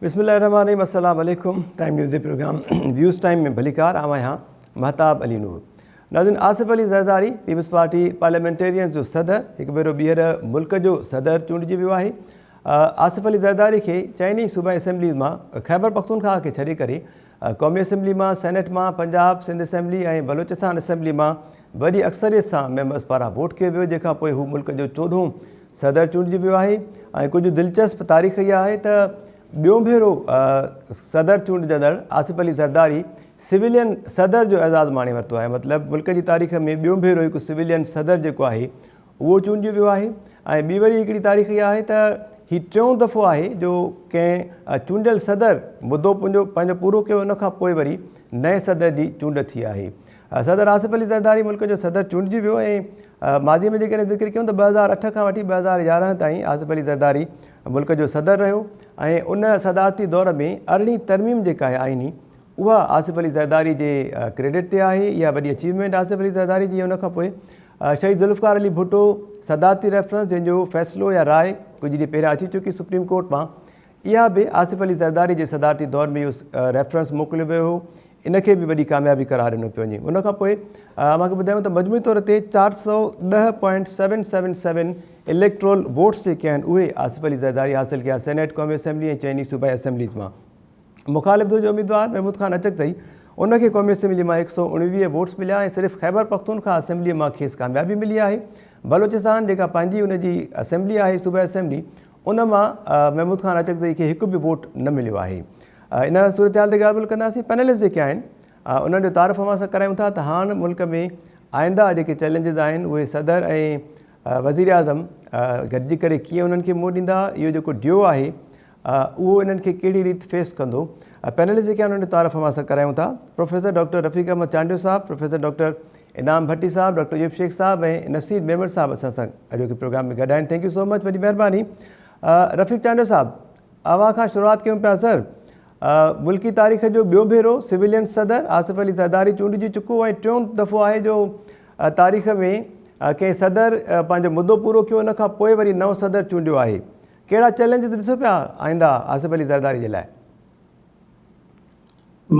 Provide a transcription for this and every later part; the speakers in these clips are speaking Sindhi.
بسم الله الرحمن الرحيم السلام عليڪم ٽائيم نيوز جي پروگرام ويوز ٽائيم ۾ ڀليڪار آئون آهيان مهتاب علي نور. ناظرين Asif Ali Zardari peoples party parliamentarians جو صدر هڪ ڀيرو ٻيهر ملڪ جو صدر چونڊجي ويو آهي. آصف علي زرداري کي چئني صوبائي اسيمبليز مان خيبر پختونخواهه کي ڇڏي ڪري قومي اسيمبلي مان، سينيٽ مان، پنجاب، سنڌ اسيمبلي ۽ بلوچستان اسيمبلي مان وڏي اڪثريت سان ميمبرز پاران ووٽ ڪيو ويو جنهن کان پوء هو ملڪ جو چوڏهون صدر چونڊجي ويو آهي ۽ ڪجهه دلچسپ تاريخ اها آهي ته ٻيون ڀيرو صدر چونڊجندڙ آصف علي زرداري سويلين صدر جو اعزاز ماڻي ورتو آهي مطلب ملڪ جي تاريخ ۾ ٻيون ڀيرو هڪ سويلين صدر جيڪو آهي اهو چونڊجي ويو آهي ۽ ٻي وري هڪڙي تاريخ اها آهي ته هي ٽيون دفعو آهي جو ڪنهن چونڊيل صدر مدو پنهنجو پورو ڪيو ان کان پوء وري نئين صدر جي چونڊ ٿي آهي. صدر آصف علي زرداري ملڪ جو صدر چونڊجي ويو ۽ ماضي ۾ جيڪڏهن ذڪر ڪيون ته 2008 کان وٺي 2011 تائين آصف علي زرداري ملڪ جو صدر رهيو ۽ ان صدارتي دور ۾ ارڙهين ترميم جيڪا آهي آئيني اها آصف علي زرداري جي ڪريڊٽ تي آهي. اها وڏي اچيومينٽ آصف علي زرداري جي. ان کان پوء شهيد ذوالفقار علي ڀٽو صدارتي ريفرنس جنهن جو فيصلو يا راء ڪجهه ڏينهن پهريان اچي چڪي سپريم ڪورٽ مان اها به آصف علي زرداري جي صدارتي دور ۾ اهو ريفرنس موڪليو ويو هو ان کي به وڏي ڪاميابي قرار ڏنو پيو وڃي. ان کان پوء اوهان کي ٻڌايون ته مجموعي طور تي چار سؤ ڏهه point seven seven seven electoral votes جيڪي آهن اهي آصف علي زرداري حاصل ڪيا سينيٽ، قومي اسيمبلي ۽ چئني صوبائي اسيمبليز مان. مخالف ڌر جو اميدوار محمود خان اچڪزئي ان کي قومي اسيمبلي مان هڪ سؤ اڻويهه ووٽس مليا ۽ صرف خيبر پختونخواهه اسيمبلي مان کيس ڪاميابي ملي آهي. بلوچستان جيڪا پنهنجي ان جي اسيمبلي آهي صوبائي اسيمبلي ان مان محمود خان اچڪزئي کي هڪ به ووٽ نه مليو آهي. ان صورتحال تي ڳالهه ٻولهه ڪنداسين. پينلسٽ جيڪي آهن انهن جو تعارف اوهان سان ڪرايون ٿا ته هاڻ ملڪ ۾ آئنده جيڪي چئلينجز آهن اهي صدر ۽ وزيراعظم گڏجي ڪري ڪيئن انهن کي منهن ڏيندا، اهو جيڪو ڊيو آهي اهو انهن کي ڪهڙي ريت فيس ڪندو. پينلسٽ جيڪي آهن انهن جو تعارف اوهان سان ڪرايون ٿا. پروفيسر ڊاڪٽر رفيق احمد چانڊيو صاحب، پروفيسر ڊاڪٽر انعام ڀٽي صاحب، ڊاڪٽر ايوب شيخ صاحب ۽ نصير ميمڻ صاحب اسان سان اڄوڪي پروگرام ۾ گڏ آهن. Thank you so مچ، وڏي مهرباني. رفيق چانڊيو صاحب اوهان کان شروعات ڪيون پيا سر، ملڪي تاريخ جو ٻيو ڀيرو سويلين صدر آصف علي زرداري چونڊجي چڪو ۽ ٽيون دفعو آهي جو تاريخ ۾ ڪنهن صدر پنهنجو مدو پورو ڪيو ان کان پوء وري نئون صدر چونڊيو آهي. ڪهڙا چئلينجز ڏسو پيا آئنده آصف علي زرداري جي لاء؟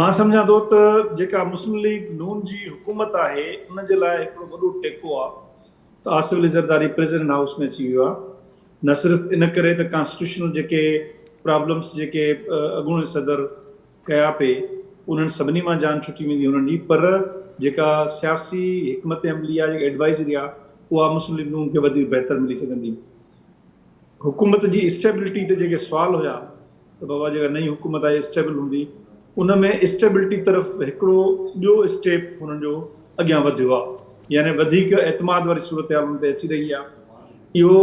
مان سمجهان ٿو ته جيڪا مسلم ليگ نون جي حڪومت آهي ان جي لاء هڪڙو وڏو ٽيڪو آهي ته آصف علي زرداري پريزيڊنٽ هائوس ۾ اچي ويو آهي نه صرف ان ڪري ته ڪانسٽيٽيوشنل جيڪي پرابلمس جيڪي اڳوڻي صدر ڪيا پئي انهن سڀني مان جان ڇٽي ويندي هنن جي پر جيڪا سياسي حڪمت عملي آهي جيڪا ايڊوائزري آهي اها مسلم ليگ نون کي وڌيڪ بهتر ملي سگهندي. حڪومت جي اسٽيبلٽي تي جيڪي سوال هيا ته بابا جيڪا نئين حڪومت آئي اسٽيبل هوندي ان ۾ اسٽيبلٽي طرف هڪڙو ٻيو اسٽيپ هنن جو اڳيان وڌيو آهي يعني وڌيڪ اعتماد واري صورتحال ان تي اچي رهي آهي اهو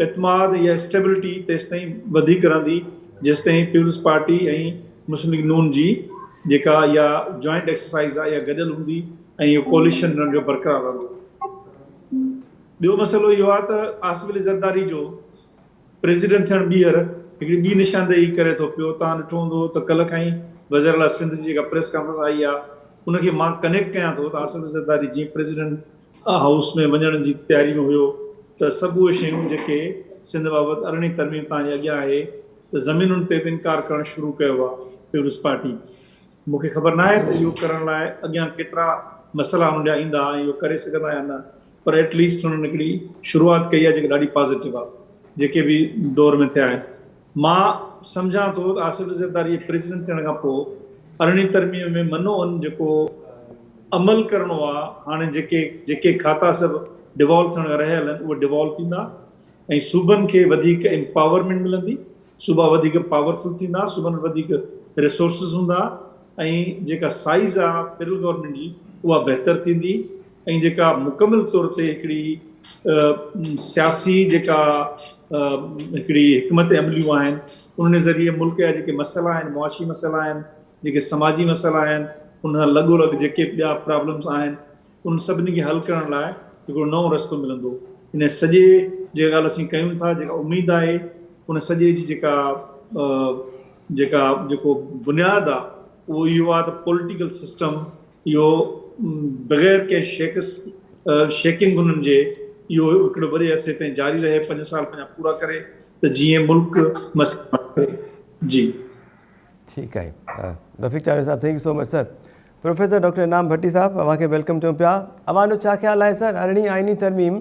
اعتماد يا اسٽيبلٽي تيستائين وڌيڪ رهندي جيستائين پيپلز پارٽي ۽ مسلم ليگ نون جي جيڪا اها جوائنٽ ايڪسرسائز آهي اها گڏيل هوندي ۽ اهو ڪوليشن انهن جو برقرار رهندو. ٻيو مسئلو اهو آهي ته آصف علي زرداري جو پريزيڊنٽ ٿيڻ ٻيهر هڪڙي ٻي نشاندهي ڪري ٿو پيو. توهان ڏٺو هوندو ته ڪلهه کان ئي وزير اعليٰ سنڌ جي جيڪا پريس ڪانفرنس آئي آهي ان کي مان ڪنيڪٽ ڪيان ٿو ته آصف علي زرداري جيئن پريزيڊنٽ هائوس ۾ وڃڻ جي تياري ۾ هيو ته سڀ اهي شيون جيڪي سنڌ بابت ارڙهين ترميم توهان جي اڳيان آهي ته زمينن تي به انڪار ڪرڻ شروع ڪيو آهي پيپلز پارٽي. مون کي خبر ناهي ته اهو ڪرڻ لاء اڳيان ڪيترا مسئلا انهن جا ايندا ۽ اهو ڪري سگهندا يا نه پر ايٽ ليسٽ هنن هڪڙي شروعات ڪئي آهي جيڪا ڏاڍي پازيٽو آهي جيڪي به دور ۾ ٿيا آهن. مان سمجهان ٿو ته آصف علي زرداري جي پريزيڊنٽ ٿيڻ کان پوء ارڙهين ترميم ۾ منو ان جيڪو عمل ڪرڻو آهي هاڻي جيڪي جيڪي کاتا سڀ ڊوالو ٿيڻ کان رهيل آهن اهي ڊوالو ٿيندا ۽ صوبن کي وڌيڪ امپاورمينٽ ملندي صوبا وڌيڪ پاورفل ٿيندا، صوبن وٽ وڌيڪ ريسورسز هوندا ۽ جيڪا سائيز آ فيڊرل گورنمينٽ جي اها بهتر ٿيندي ۽ جيڪا مڪمل طور تي هڪڙي سياسي جيڪا هڪڙي حڪمت عمليون آهن انهن جي ذريعي ملڪ جا جيڪي مسئلا آهن معاشي مسئلا آهن جيڪي سماجي مسئلا آهن ان سان لڳو لڳ جيڪي ٻيا پرابلمس آهن انهن سڀني کي حل ڪرڻ لاء هڪڙو نئون رستو ملندو. ان سڄي جيڪا ڳالهه اسين ڪيون ٿا، جيڪا اميد آهي، ان سڄي جي جيڪا جيڪا جيڪو بنياد آ اهو اهو آ ته پوليٽيڪل سسٽم اهو بغير ڪنهن شيڪس شيڪنگ انهن جي اهو هڪڙو وڏي عرصي تائين جاري رهي، پنج سال پنهنجا پورا ڪري ته جيئن ملڪ مسئلا ڪري. جي. ٺيڪ آهي رفيق چانڊيو صاحب thank you so much sir. Professor doctor Inam Bhatti صاحب اوهان کي welcome چئون پيا. اوهان جو ڇا خيال آهي سر ارڙهين آئيني ترميم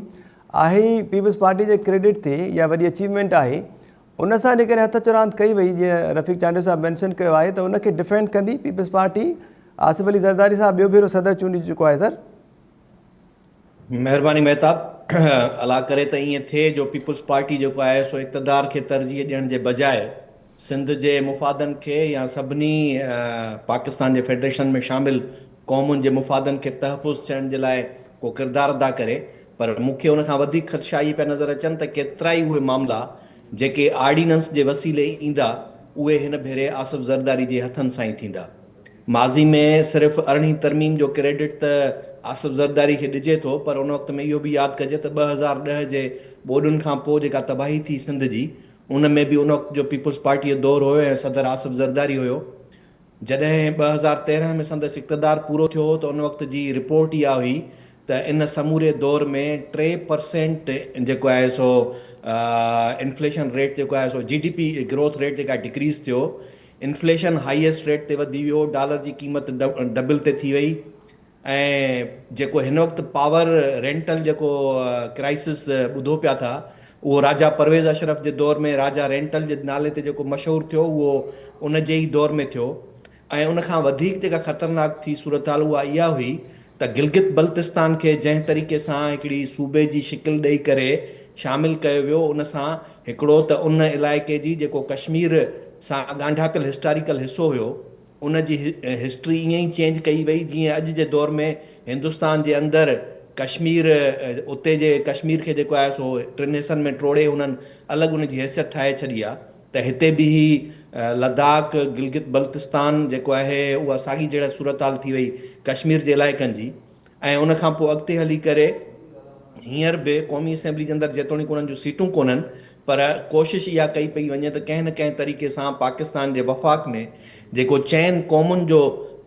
آهي ئي پيپلز پارٽي جي ڪريڊٽ تي يا وڏي اچيومينٽ آهي ان سان جيڪڏهن هٿ چراند ڪئي وئي جيئن رفيق چانڊيو صاحب مينشن ڪيو آهي ته ان کي ڊفينڊ ڪندي پيپلز پارٽي آصف علي زرداري صاحب ٻيو ڀيرو صدر چونڊجي چڪو آهي سر. مهرباني مهتاب. الله ڪري ته ائين ٿئي جو پيپلز پارٽي جيڪو آهي سو اقتدار کي ترجيح ڏيڻ جي بجاء سنڌ جي مفادن کي يا سڀني پاڪستان جي فيڊريشن ۾ شامل قومن جي مفادن کي تحفظ ٿيڻ جي لاء ڪو ڪردار ادا ڪري پر مون کي ان کان وڌيڪ خدشا اهي پيا نظر اچن ته ڪيترائي اهي معاملا جيڪي آرڊيننس جي وسيلي ايندا اهي هن ڀيري آصف زرداري جي هٿن سان ئي ٿيندا. ماضي ۾ صرف ارڙهين ترميم جو ڪريڊٽ ته آصف زرداري کي ڏجي ٿو پر ان وقت ۾ اهو به ياد ڪجي ته 2010 جي ٻوڏن کان پوء جيڪا تباهي ٿي سنڌ جي ان ۾ به ان وقت جو پيپلز پارٽي جو دور هيو ۽ صدر آصف زرداري هيو. جڏهن 2013 ۾ سندس اقتدار پورو ٿيو هو ته ان وقت جي رپورٽ اها هئي ته ان سموري دور ۾ 3% جيڪو آهي سو انفليشن ريٽ جيڪو آهي سو جي ڊي پي گروٿ ريٽ جيڪا ڊڪريز ٿيو انفليشن هائيسٽ ريٽ تي وڌي ويو، ڊالر جي قيمت ڊبل تي ٿي وئي ۽ جيڪو هن وقت پاور رينٽل جيڪو ڪرائسس ٻڌو پيا ٿا اهو راجا پرويز اشرف جي دور ۾ راجا رينٽل جي نالي تي جيڪو مشهور ٿيو اهو ان جي ئي دور ۾ ٿيو ۽ ان کان وڌيڪ جيڪا خطرناڪ ٿي صورتحال اها اها هئي ته گلگت بلتستان کي جنهن طريقي سان هڪڙي صوبي جي شڪل ڏئي ڪري شامل ڪيو ويو ان سان هڪڙو ته ان علائقي جي جيڪو ڪشمير سان ڳانڍاپيل هسٽاريڪل حصو هيو ان جي هسٽري ائين ئي چينج ڪئي وئي جيئن اڄ جي دور ۾ هندستان جي اندر ڪشمير اتي جي ڪشمير کي جيڪو آهي سو ٽن حصن ۾ ٽوڙي هنن الڳ ان جي حيثيت ٺاهي ڇڏي آهي ته هتي به هي لداخ، گلگت بلتستان جيڪو آهي اها ساڳي جهڙا صورتحال ٿي وئي ڪشمير جي علائقن جي ۽ ان کان پوء اڳتي هلي ڪري هينئر به قومي اسيمبلي جي اندر جيتوڻيڪ انهن جون سيٽون ڪونهن پر ڪوشش اها ڪئي پئي وڃي ته ڪنهن نه ڪنهن طريقي سان پاڪستان جي وفاق ۾ جيڪو چئن قومن جو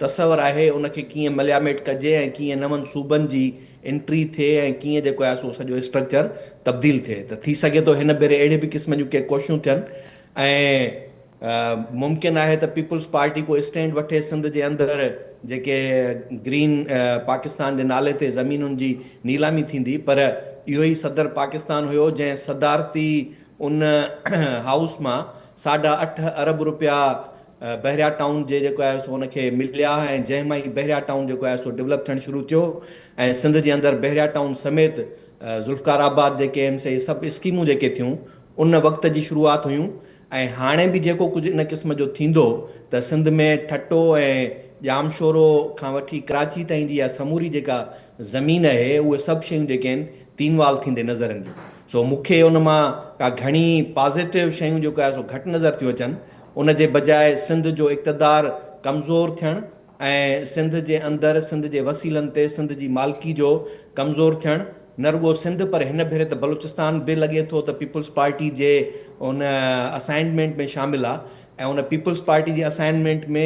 تصور آهي ان کي ڪيئن ملياميٽ ڪجي ۽ ڪيئن نون صوبن جي انٽري ٿئي ۽ ڪيئن جيڪو آهي سو سڄو اسٽرڪچر تبديل ٿئي ته ٿي سگهي ٿو هن ڀيري اهڙي به قسم جون ڪي ڪوششون ٿين ۽ ممڪن آهي ته پيپلز پارٽي ڪو اسٽينڊ وٺي سنڌ جي اندر جيڪي گرين پاڪستان جي نالي تي زمينن جي نيلامي ٿيندي پر اهو ئي صدر پاڪستان هيو جنهن صدارتي ان هائوس مان ساڍا اٺ ارب روپيا بحريا ٽائون جي جيڪو آهي سو ان کي مليا ۽ جنهن مان ئي بحريا ٽائون جيڪو آهي سو ڊولپ ٿيڻ شروع ٿيو ۽ سنڌ جي اندر بحريا ٽائون سميت ذوالفقار آباد جيڪي ايم سي سڀ اسڪيمون جيڪي ٿيون ان وقت جي شروعات هيون ۽ هاڻي به جيڪو ڪجهه ان قسم جو ٿيندو ته سنڌ ۾ ٺٽو ۽ ڄامشورو کان وٺي ڪراچي تائين جي اها سموري جيڪا زمين اهي اهي سڀ شيون جيڪي آهن تين وال ٿيندي نظر اينديون سو مون کي ان مان ڪا گهڻي پازيٽو شيون جيڪو آهي سو گهٽ نظر ٿيون اچن ان جي بجاء سنڌ جو اقتدار ڪمزور ٿيڻ ۽ سنڌ جي اندر سنڌ جي وسيلن تي سنڌ جي مالڪي جو ڪمزور ٿيڻ نه رڳو سنڌ پر هن ڀيري ته بلوچستان به لڳي ٿو ته پيپلز پارٽي جي ان اسائنمينٽ ۾ شامل آ ۽ ان پيپلز پارٽي جي اسائنمينٽ ۾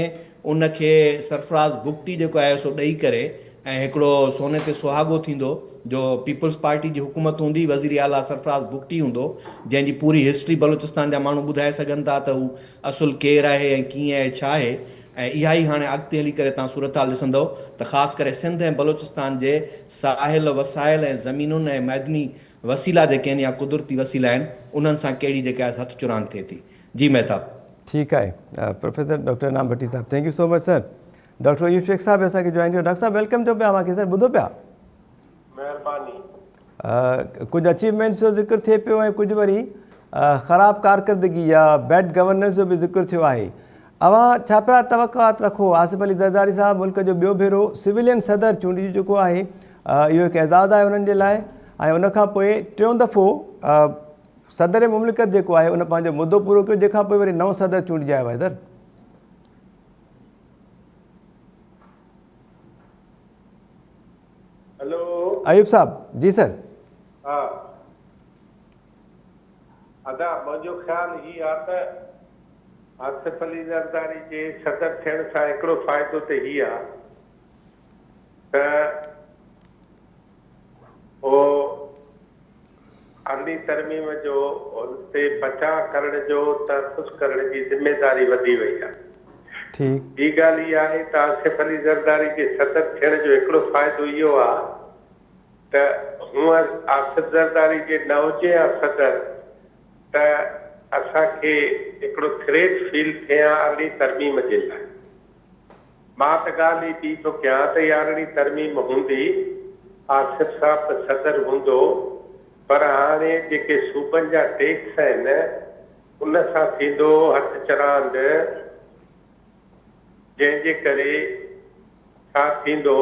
ان کي سرفراز بگٽي جيڪو آهي سو ڏئي ڪري ۽ هڪڙو سوني تي سهاڳو ٿيندو جو پيپلز پارٽي جي حڪومت هوندي وزير اعليٰ سرفراز بگٽي هوندو جنهن جي پوري هسٽري بلوچستان جا ماڻهو ٻڌائي سگهن ٿا ته هو اصل ڪير آهي ۽ ڪيئن آهي ڇا آهي ۽ اها ئي هاڻي اڳتي هلي ڪري توهان صورتحال ڏسندؤ ته خاص ڪري سنڌ ۽ بلوچستان جي ساحل وسائل ۽ زمينن ۽ معدني وسيلا جيڪي آهن يا قدرتي وسيلا آهن انهن سان ڪهڙي جيڪا آهي هٿ چراند ٿئي ٿي جي مهتاب. ٺيڪ آهي پروفيسر ڊاڪٽر انعام ڀٽي صاحب thank you so much sir. Doctor Ayub Shaikh صاحب به اسان کي جوائن ڪيو ڊاڪٽر صاحب welcome چئون پيا اوهان کي سر ٻڌو پيا. مهرباني. ڪجهه اچيومينٽس جو ذڪر ٿئي پيو ۽ ڪجهه وري خراب ڪارڪردگي يا بيڊ گورننس جو به ذڪر ٿيو آهي اوهان ڇا پيا توقعات رکو آصف علي زرداري صاحب ملڪ جو ٻيو ڀيرو سويلين صدر چونڊجي چڪو آهي اهو هڪ اعزاز آهي انهن جي لاء ۽ ان کان پوء ٽيون دفعو صدر مملڪت جيڪو آهي ان پنهنجو مدو پورو ڪيو جنهن کان پوء وري نئون صدر چونڊجي آيو آهي سر. هلو ايوب صاحب جي سر. ها ادا منهنجو خيال هي آ ته آصف علي زرداري جي صدر ٿيڻ سان هڪڙو فائدو ته هي آ ته هو ارڙهين ترميم جو ان تي بچاء ڪرڻ جو تحفظ ڪرڻ جي ذميداري وڌي وئي آ. ٺيڪ. ٻي ڳالهه اها آهي ته آصف علي زرداري جي صدر ٿيڻ جو هڪڙو فائدو اهو آهي ته هونئن آصف زرداري جي نه هجي ها صدر ته اسان کي هڪڙو ٿريٽ فيل ٿئي ها ارڙهين ترميم جي لاء. مان ته ڳالهه ئي ٻي ٿو ڪيان ته اها ارڙهين ترميم هوندي، آصف صاحب ته صدر هوندو پر هاڻي جيڪي صوبن جا ٽيڪس آهن ان سان ٿيندو هٿ چراند، جنهن جي ڪري ڇا ٿيندو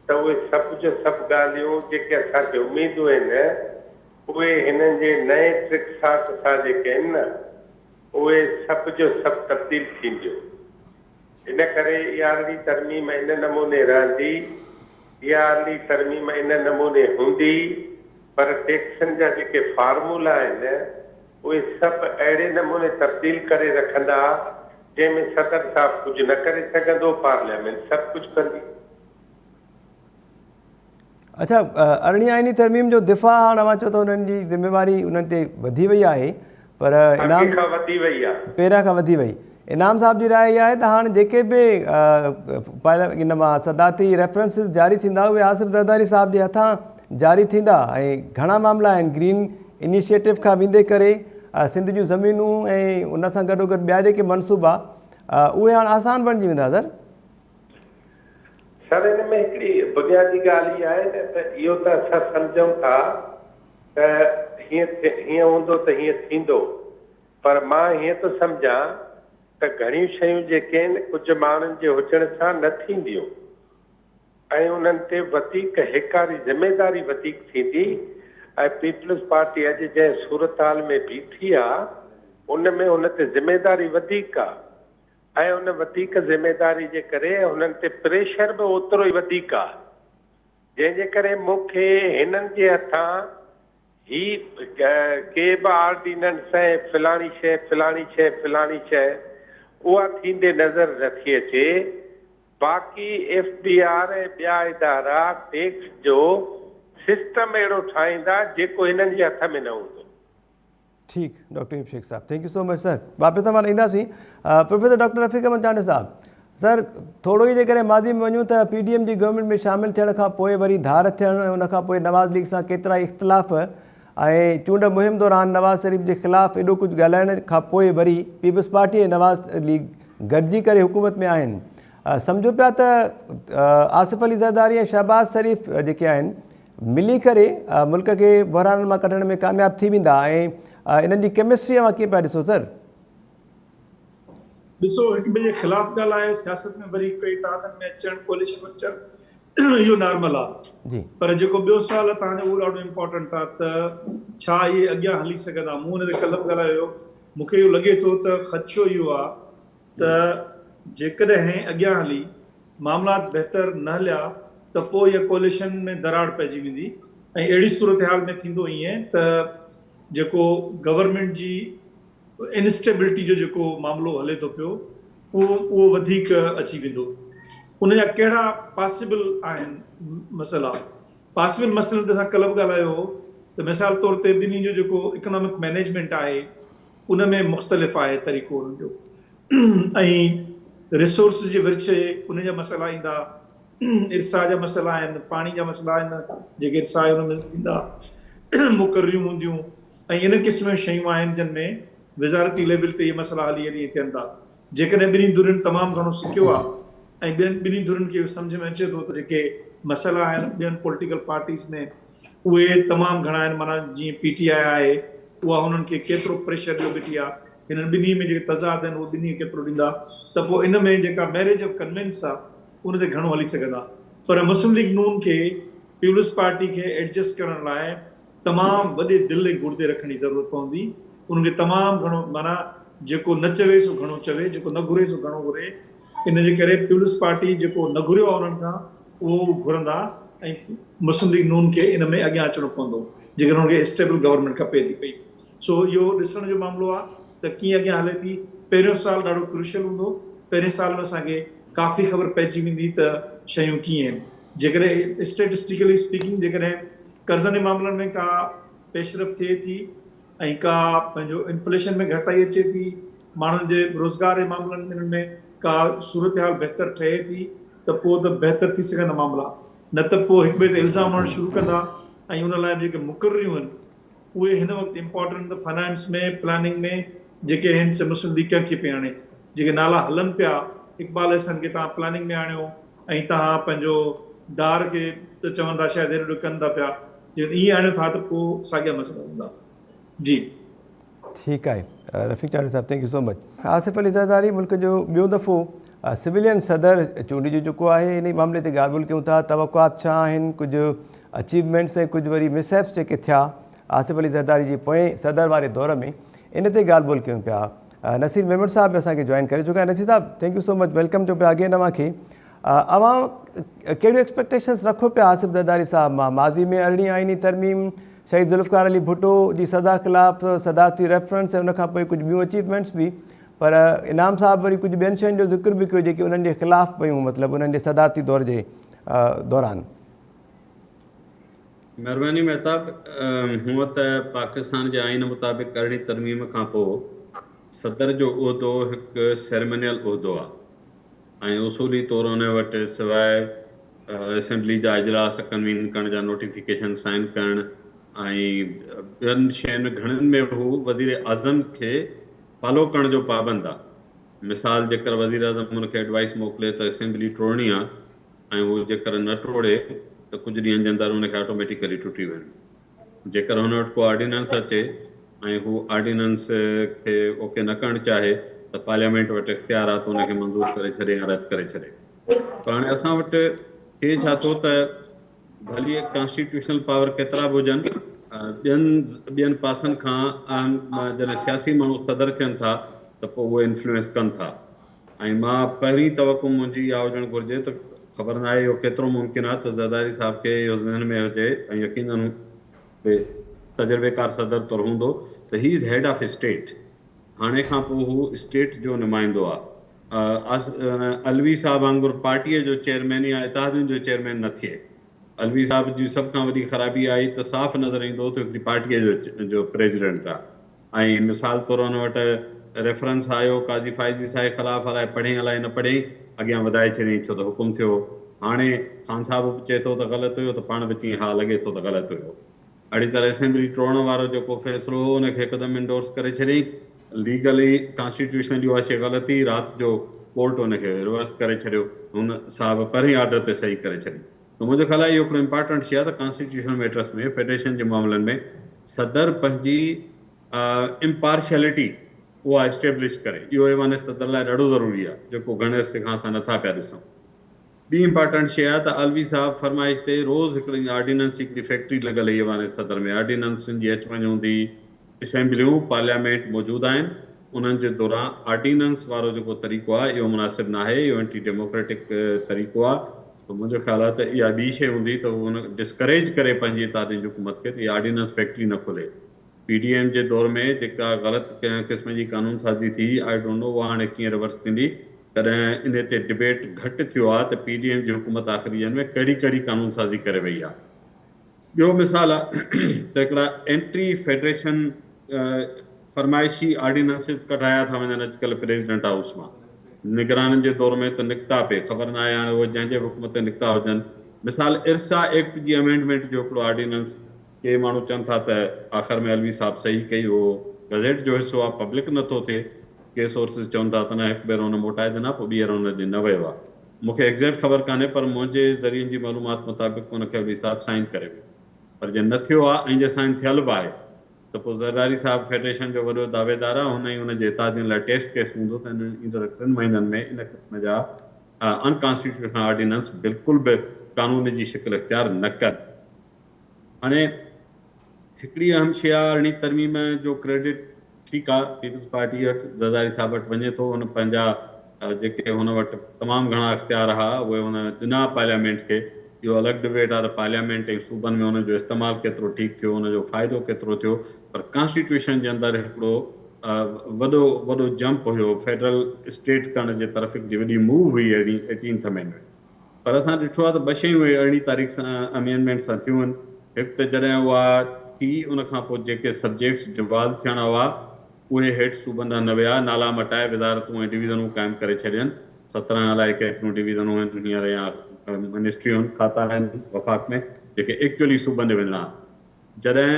ته اهي سڀ جو سڀ ڳالهيون جيڪي اسان کي اميدون آهن اهي هنن جي نئين ٽرڪساٽ سان جيڪي آهن نه اهي سڀ جو سڀ تبديل ٿينديون. ان ڪري اها ارڙهين ترميم ان نموني رهندي، اها ارڙهين ترميم ان نموني هوندي پر ٽيڪسن جا جيڪي فارمولا آهن اهي سڀ اهڙي نموني تبديل ڪري رکندا جنهن ۾ صدر صاحب ڪجهه نه ڪري سگهندو، پارليامينٽ سڀ ڪجهه ڪندي. اڇا ارڙهين آئيني ترميم جو دفاع هاڻ اوهان چئو ته انهن جي ذميواري انهن تي وڌي وئي آهي پر انعام اڳي کان وڌي وئي آهي. پهريان کان وڌي وئي. انعام صاحب جي راء اها آهي ته هاڻ جيڪي به ان مان صدارتي ريفرنسز جاري ٿيندا اهي آصف زرداري صاحب جي هٿان جاري ٿيندا ۽ گهڻا معاملا آهن گرين انيشيٽو کان ويندي ڪري سنڌ جون زمينون ۽ ان سان گڏوگڏ ٻيا جيڪي منصوبا اهي هاڻ آسان بڻجي ويندا سر. سر ان ۾ هڪڙي بنيادي ڳالهه اها آهي نه ته اهو ته اسان سمجهون ٿا ته هيئن هيئن هوندو ته هيئن ٿيندو پر مان هيئن ٿو سمجهان ته گهڻيون شيون جيڪي آهن ڪجهه ماڻهن جي هجڻ سان نه ٿينديون ۽ انهن تي وڌيڪ هيڪاري ذميداري وڌيڪ ٿيندي ۽ پيپلز پارٽي اڄ جنهن صورتحال ۾ بيٺي آ ان ۾ ان تي ذميداري وڌيڪ آ ۽ ان وڌيڪ ذميداري جي ڪري هنن تي پريشر به اوترو ئي وڌيڪ آ، جنهن جي ڪري مون کي هنن جي هٿان هي ڪي به آرڊيننس ۽ فلاڻي شيء فلاڻي شيء فلاڻي شيء اها ٿيندي نظر نٿي اچي، باقي ايف بي آر ۽ ٻيا ادارا ٽيڪس جو سسٽم اهڙو ٺاهيندا جيڪو هنن جي هٿ ۾ نه هوندو. ٺيڪ ڊاڪٽر ايوب شيخ صاحب thank you so much sir واپس اوهان ڏي اينداسين پروفيسر ڊاڪٽر رفيق احمد چانڊيو صاحب سر ٿورو ئي جيڪڏهن ماضي ۾ وڃون ته پي ڊي ايم جي گورنمينٽ ۾ شامل ٿيڻ کان پوء وري ڌار ٿيڻ ۽ ان کان پوء نواز ليگ سان ڪيترائي اختلاف ۽ چونڊ مهم دوران نواز شريف جي خلاف ايڏو ڪجهه ڳالهائڻ کان پوء وري پيپلز پارٽي ۽ نواز ليگ گڏجي ڪري حڪومت ۾ آهن سمجهو پيا ته آصف علي زرداري ۽ شهباز شريف جيڪي آهن ملي ڪري ملڪ کي بحرانن مان ڪڍڻ ۾ ڪامياب ٿي ويندا ۽ انهن جي ڪيمسٽري اوهان ڪيئن پيا ڏسو سر؟ ڏسو هڪ ٻئي جي خلاف ڳالهائي سياست ۾ وري ڪي اتحادن ۾ اچڻ ڪوئليشن ۾ اچڻ اهو نارمل آ جي. پر جيڪو ٻيو سوال آ توهان جو اهو ڏاڍو امپارٽنٽ آ ته ڇا اهي اڳيان هلي سگهندا مون ان تي ڪلهه به ڳالهايو هيو مون کي اهو لڳي ٿو ته خدشو اهو آ ته جيڪڏهن اڳيان هلي معاملات بهتر نه هليا ته پوء اها ڪوئليشن ۾ دراڙ پئجي ويندي ۽ اهڙي صورتحال ۾ ٿيندو ائين ته جيڪو گورنمينٽ جي انسٽيبلٽي جو جيڪو معاملو هلي ٿو پيو اهو اهو وڌيڪ اچي ويندو. ان جا ڪهڙا پاسيبل آهن مسئلا؟ پاسيبل مسئلن تي اسان ڪلهه به ڳالهايو هو ته مثال طور تي ٻنهي جو جيڪو اڪنامڪ مئنيجمينٽ آهي ان ۾ مختلف آهي طريقو انهن جو ۽ ريسورس جي ورڇ ان جا مسئلا ايندا ارسا جا مسئلا آهن پاڻي جا مسئلا آهن جيڪي ارسا آهي ان ۾ ٿيندا مقرريون هونديون ۽ ان قسم جون شيون آهن جن ۾ وزارتي ليول تي اهي مسئلا هلي هلي ٿين ٿا جيڪڏهن ٻنهي ڌرين تمام گهڻو سکيو آهي ۽ ٻين ٻنهي ڌرين کي اهو سمجهه ۾ اچي ٿو ته جيڪي مسئلا آهن ٻين پوليٽيڪل پارٽيز ۾ اهي تمام گهڻا آهن معنيٰ جيئن پي ٽي آء آهي اها هنن کي ڪيترو پريشر ڏيو بيٺي آهي هنن ٻنهي ۾ جيڪي تضاد آهن اهي ٻنهي کي ڪيترو ڏيندا ته پوء ان ۾ جيڪا ميريج آف ڪنوينس آهي ان تي گهڻو هلي سگهندا پر مسلم ليگ نون کي پيپلز پارٽي کي ايڊجسٽ ڪرڻ لاء تمام وڏي دل ۽ گڙدي رکڻ جي ضرورت پوندي انهن کي تمام گهڻو معنيٰ جيڪو نه چوي سو گهڻو چوي جيڪو نه گهري سو گهڻو گهري ان جي ڪري پيپلز پارٽي جيڪو نه گهريو آهي انهن کان اهو هو گهرندا ۽ مسلم ليگ نون کي ان ۾ اڳيان اچڻو پوندو جيڪڏهن انهن کي اسٽيبل گورنمينٽ کپي ٿي پئي سو اهو ڏسڻ جو معاملو آهي ته ڪيئن اڳيان هلي ٿي پهريون سال ڏاڍو ڪروشل هوندو پهرين سال ۾ اسان کي ڪافي خبر پئجي ويندي ته شيون ڪيئن آهن جيڪڏهن اسٽيٽسٽيڪلي اسپيڪنگ جيڪڏهن قرضن جي معاملن ۾ ڪا پيش رفت ٿئي ٿي ۽ ڪا پنهنجو انفليشن ۾ گهٽتائي اچي ٿي ماڻهن جي روزگار جي معاملن انهن ۾ ڪا صورتحال بهتر ٺهي ٿي ته پوء ته بهتر ٿي سگهندا معاملا نه ته پوء هڪ ٻئي تي الزام هڻڻ شروع ڪندا ۽ ان لاء به جيڪي مقرريون آهن اهي هن وقت امپارٽنٽ ته فنانس ۾ پلاننگ ۾ جيڪي آهن سي مسلم ليگ ڪنهن کي پئي آڻي جيڪي نالا هلن پيا اقبال احسن کي توهان پلاننگ ۾ آڻيو ۽ توهان پنهنجو ڊار کي ته چون ٿا شايد هيڏو ڪن ٿا پيا جيڪڏهن ائين آڻيو ٿا ته پوء ساڳيا مسئلا هوندا جي. ٺيڪ آهي رفيق چانڊيو صاحب thank you so much. Asif Ali Zardari ملڪ جو ٻيو دفعو سويلين صدر چونڊجي چڪو آهي انهي معاملي تي ڳالهه ٻولهه ڪيون ٿا توقعات ڇا آهن ڪجهه اچيومينٽس ۽ ڪجهه وري مس هيپس جيڪي ٿيا آصف علي زرداري جي پوئين صدر واري دور ۾ ان تي ڳالهه ٻولهه ڪيون پيا نصير ميمڻ صاحب به اسان کي جوائن ڪري چڪا آهن نصير صاحب thank you so much welcome چئون پيا اگين اوهان کي اوهان ڪهڙيون ايڪسپيڪٽيشنس رکو پيا آصف زرداري صاحب مان ماضي ۾ ارڙهين آئيني ترميم شهيد ذوالفقار علي ڀٽو جي سزا خلاف صدارتي ريفرنس ۽ ان کان پوء ڪجهه ٻيون اچيومينٽس به پر انعام صاحب وري ڪجهه ٻين شين جو ذڪر به ڪيو جيڪي انهن جي خلاف پيون مطلب انهن جي صدارتي دور جي دوران. مهرباني مهتاب هونء ته پاڪستان جي آئين مطابق ارڙهين ترميم کان پوء صدر جو عهدو هڪ سيريمنيل عهدو آهي ۽ اصولي طور ان وٽ سواء اسيمبلي جا اجلاس ڪنوين ڪرڻ جا نوٽيفڪيشن سائن ڪرڻ ۽ ٻين شين گهڻن ۾ هو وزير اعظم کي فالو ڪرڻ جو پابند آ. مثال جيڪر وزير اعظم ان کي ايڊوائس موڪلي ته اسيمبلي ٽوڙڻي آ ۽ هو جيڪر نه ٽوڙي ته ڪجهه ڏينهن جي اندر ان کي آٽوميٽيڪلي ٽٽي وڃي. جيڪر هن وٽ ڪو آرڊيننس اچي ۽ هو آرڊيننس کي اوڪي نه ڪرڻ چاهي ته پارليامينٽ وٽ اختيار آهي ته ان کي منظور ڪري ڇڏي يا رد ڪري ڇڏي. پر هاڻي اسان وٽ ٿئي ڇا ٿو ته ڀلي ڪانسٽيٽيوشنل پاور ڪيترا به هجن ٻين ٻين پاسن کان اهم جڏهن سياسي ماڻهو صدر ٿين ٿا ته پوء اهي انفلوئنس ڪن ٿا. ۽ مان پهرين توقع منهنجي اها هجڻ گهرجي ته خبر ناهي اهو ڪيترو ممڪن آهي ته زرداري صاحب کي اهو ذهن ۾ هجي ۽ يقينن به تجربيڪار صدر طور هوندو ته he is head of state هاڻي کان پوء هو اسٽيٽ جو نمائندو آهي علوي صاحب وانگر پارٽيء جو چيئرمين يا اتحادين جو چيئرمين نه ٿئي علوي صاحب جي سڀ کان وڏي خرابي اها آئي ته صاف نظر ايندو هو ته هڪڙي پارٽيء جو پريزيڊنٽ آهي ۽ مثال طور ان وٽ ريفرنس آيو قاضي فائز عيسائي خلاف الائي پڙهين الائي نه پڙهين اڳيان وڌائي ڇڏيائين ڇو ته حڪم ٿيو هو. هاڻي خان صاحب به چئي ٿو ته غلط هيو ته پاڻ به چئين ها لڳي ٿو ته غلط هيو. اهڙي طرح اسيمبلي ٽوڙڻ وارو جيڪو فيصلو هو ان کي هڪدم انڊورس ڪري ڇڏيائين. ليگلي ڪانسٽيٽيوشنلي اها شيء غلط هئي رات جو ڪورٽ ان کي ريورس ڪري ڇڏيو. هن صاحب پهرين آرڊر تي صحيح ڪري ڇڏي. ته منهنجو خيال آهي اهو هڪڙو امپارٽنٽ شيء آهي ته ڪانسٽيٽيوشنل ميٽرس ۾ فيڊريشن جي معاملن ۾ صدر پنهنجي امپارشلٽي اها اسٽيبلش ڪري اهو ايوان صدر لاء ڏاڍو ضروري آهي جيڪو گهڻي عرصي کان اسان نٿا پيا ڏسون. ٻي امپارٽنٽ شيء آهي ته علوي صاحب فرمائش تي روز هڪڙي آرڊيننس جي هڪڙي فيڪٽري لڳل هئي ايوان صدر ۾ آرڊيننسن جي اچ وڃ هوندي هئي اسيمبليون، پارليامينٽ، موجود آهن، انهن جي دوران آرڊيننس وارو جيڪو طريقو آهي اهو مناسب ناهي، اهو اينٽي ڊيموڪريٽڪ طريقو آهي ته منهنجو خيال آهي ته اها ٻي شيء هوندي ته هو ان ڊسڪريج ڪري پنهنجي اتحادين جي حڪومت کي ته اها آرڊيننس فيڪٽري نه کولي. پي ڊي ايم جي دور ۾ جيڪا غلط ڪنهن قسم جي قانون سازي ٿي I don't know اها هاڻي ڪيئن ريورس ٿيندي، ڪڏهن انهي تي ڊبيٽ گهٽ ٿيو آهي ته پي ڊي ايم جي حڪومت آخري ڏينهن ۾ ڪهڙي ڪهڙي قانون سازي ڪري وئي آهي. ٻيو مثال آ ته هڪڙا اينٽري فيڊريشن فرمائشي آرڊيننسز ڪڍايا ٿا وڃن اڄڪلهه پريزيڊنٽ هائوس مان. نگرانن جي دور ۾ ته نڪتا پئي خبر ناهي هاڻي اهي جنهن جي به حڪم تي نڪتا هجن. مثال ارسا ايڪٽ جي امينڊمينٽ جو هڪڙو آرڊيننس ڪي ماڻهو چون ٿا ته آخر ۾ علوي صاحب صحيح ڪئي اهو گزيٽ جو حصو آ پبلڪ نٿو ٿئي ڪي سورسز چون ٿا ته نه هڪ ڀيرو هن موٽائي ڏنا پوء ٻيهر ان ڏي نه ويو آ. مون کي ايگزيڪٽ خبر ڪانهي پر منهنجي ذريعن جي معلومات مطابق ان کي علوي صاحب سائن ڪري ويو پر جي نه ٿيو آ ۽ جي سائن ٿيل به آهي ته پوء زرداري صاحب فيڊريشن جو وڏو دعويدار آ هن ۽ ان جي اتحادين لاء ٽيسٽ ڪيس هوندو ته انهن ايندڙ ٽن مهينن ۾ ان قسم جا ان ڪانسٽيٽيوشنل آرڊيننس بلڪل به قانون جي شڪل اختيار نه ڪن. هاڻي هڪڙي اهم شيء آ ارڙهين ترميم جو ڪريڊٽ ٺيڪ آ پيپلز پارٽي وٽ زرداري صاحب وٽ وڃي ٿو هن پنهنجا جيڪي هن وٽ تمام گهڻا اختيار ها اهي هن ڏنا پارليامينٽ کي اهو الڳ ڊبيٽ آ ته پارليامينٽ ۽ صوبن ۾ ان جو استعمال ڪيترو ٺيڪ ٿيو ان جو فائدو ڪيترو ٿيو پر ڪانسٽيٽيوشن جي اندر هڪڙو وڏو وڏو جمپ هيو فيڊرل اسٽيٽ ڪرڻ جي طرف هڪڙي وڏي موو هئي ارڙهين ايٽينٿ امينڊمينٽ. پر اسان ڏٺو آهي ته ٻه شيون ارڙهين تاريخ سان امينڊمينٽ سان ٿيون آهن. هڪ ته جڏهن اها ٿي ان کان پوء جيڪي سبجيڪٽس ڊوالو ٿيڻا هئا اهي هيٺ صوبن ڏانهن نه ويا، نالا مٽائي وزارتون ۽ ڊويزنون قائم ڪري ڇڏين. 17 الائي ڪيتريون ڊويزنون آهن هينئر يا منسٽريون کاتا آهن وفاق ۾ جيڪي ايڪچوئلي صوبن ڏي وڃڻا. جڏهن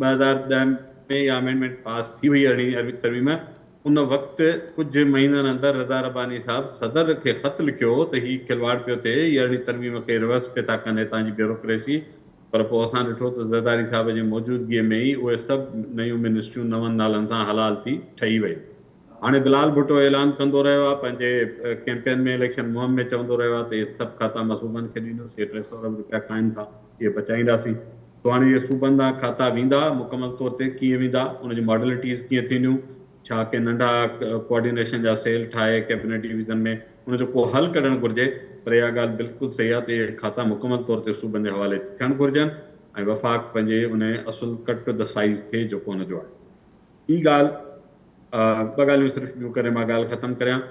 2010 ۾ اها امينڊمينٽ پاس ٿي وئي ارڙهين ترميم، ان وقت ڪجهه مهينن اندر رضا رباني صاحب صدر کي خط لکيو هو ته هي کلواڙ پيو ٿئي، هي ارڙهين ترميم کي ريورس پئي ٿا ڪن هتان جي بيوروڪريسي، پر پوء اسان ڏٺو ته زرداري صاحب جي موجودگيء ۾ ئي اهي سڀ نيون منسٽريون نون نالن سان حلال ٿي ٺهي ويون. هاڻي بلال ڀٽو اعلان ڪندو رهيو آهي، پنهنجي ڪيمپين ۾ اليڪشن مهم ۾ چوندو رهيو آهي ته اهي سڀ کاتا مان صوبن کي ڏيندس، اهي 300 ارب رپيا کائن ٿا، اهي بچائينداسين. سو هاڻي اهي صوبن ڏانهن کاتا ويندا، مڪمل طور تي ڪيئن ويندا، ان جون ماڊلٽيز ڪيئن ٿينديون، ڇا ڪي ننڍا ڪوآرڊينيشن جا سيل ٺاهي ڪيبنيٽ ڊويزن ۾ ان جو ڪو حل ڪڍڻ گهرجي، پر اها ڳالهه بلڪل صحيح آهي ته اهي کاتا مڪمل طور تي صوبن جي حوالي ٿيڻ گهرجن ۽ وفاق پنهنجي ان اصل ڪٽ ٽو the size ٿئي جيڪو ان جو آهي. ٻي ڳالهه، ٻه ڳالهيون صرف ٻيون ڪري مان ڳالهه ختم ڪريان.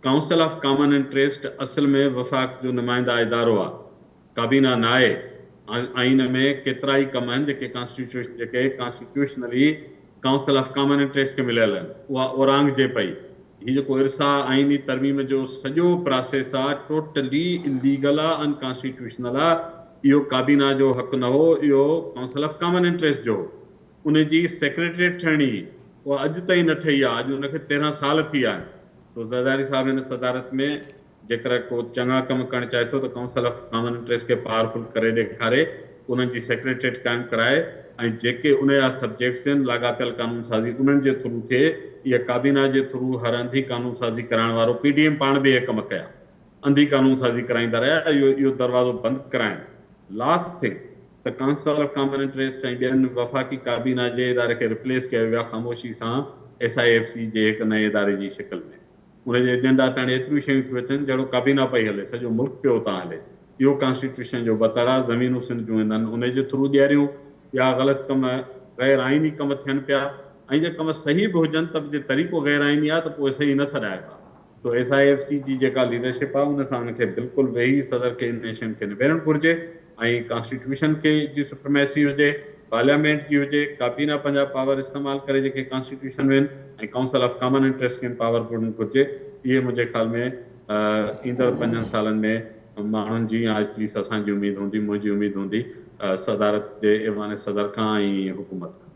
ڪائونسل آف ڪامن انٽريسٽ اصل ۾ وفاق جو نمائنده ادارو آ، ڪابينا ناهي. آئين ۾ ڪيترائي ڪم آهن جيڪي ڪانسٽيٽيوشن جيڪي constitutionally council of common interest کي مليل آهن، اها اورانگهجي پئي. هي جيڪو ارسا آئيني ترميم جو سڄو پراسيس آ ٽوٽلي اليگل آ، ان ڪانسٽيٽيوشنل آ. اهو ڪابينا جو حق نه هو، اهو ڪائونسل آف ڪامن انٽريسٽ جو هو. ان جي سيڪريٽريٽ ٺهڻي هئي، اها اڄ تائين نه ٺهي آهي، اڄ ان کي 13 سال ٿي ويا آهن. سو زرداري صاحب هن صدارت ۾ جيڪر ڪو چڱا ڪم ڪرڻ چاهي ٿو ته ڪائونسل آف ڪامن انٽريسٽ کي پاورفل ڪري ڏيکاري، انهن جي سيڪريٽريٽ قائم ڪرائي ۽ جيڪي ان جا سبجيڪٽس آهن لاڳاپيل قانون سازي انهن جي ٿرو ٿئي، اها ڪابينا جي ٿرو هر انڌي قانون سازي ڪرائڻ وارو پي ڊي ايم پاڻ به اهي ڪم ڪيا، انڌي قانون سازي ڪرائيندا رهيا، اهو دروازو بند ڪرائين. لاسٽ ٿنگ ته ڪائونسل آف ڪامن انٽريسٽ ۽ ٻين وفاقي ڪابينا جي اداري کي رپليس ڪيو ويو آهي خاموشي سان ايس I F C جي هڪ نئين اداري جي شڪل ۾. ان جي ايجنڊا تي هاڻي ايتريون شيون ٿيون اچن جهڙو ڪابينا پئي هلي سڄو ملڪ پيو اتان هلي. اهو ڪانسٽيٽيوشن جو بتڙ آهي زمينون سنڌ جون هنن انهي جي ٿرو ڏياريون ٻيا غلط ڪم غير آئيني ڪم ٿين پيا ۽ جي ڪم صحيح به هجن ته به جي طريقو غير آئيني آهي ته پوء صحيح نه سڏائبا. سو ايس I F C جي جيڪا ليڊرشپ آهي ان سان ان کي بلڪل ويهي صدر کي انهن شين کي نبيرڻ گهرجي ۽ ڪانسٽيٽيوشن کي جي سپرميسي هجي، پارليامينٽ جي هجي، ڪابينا پنهنجا پاور استعمال ڪري جيڪي ڪانسٽيٽيوشن ۾ آهن ۽ ڪائونسل آف ڪامن انٽريسٽ کي پاور گهرڻ گهرجي. اهي منهنجي خيال ۾ ايندڙ پنجن سالن ۾ ماڻهن جي يا ايٽ ليسٽ اسان جي اميد هوندي، منهنجي اميد هوندي صدارت جي ايوان صدر کان ۽ حڪومت کان.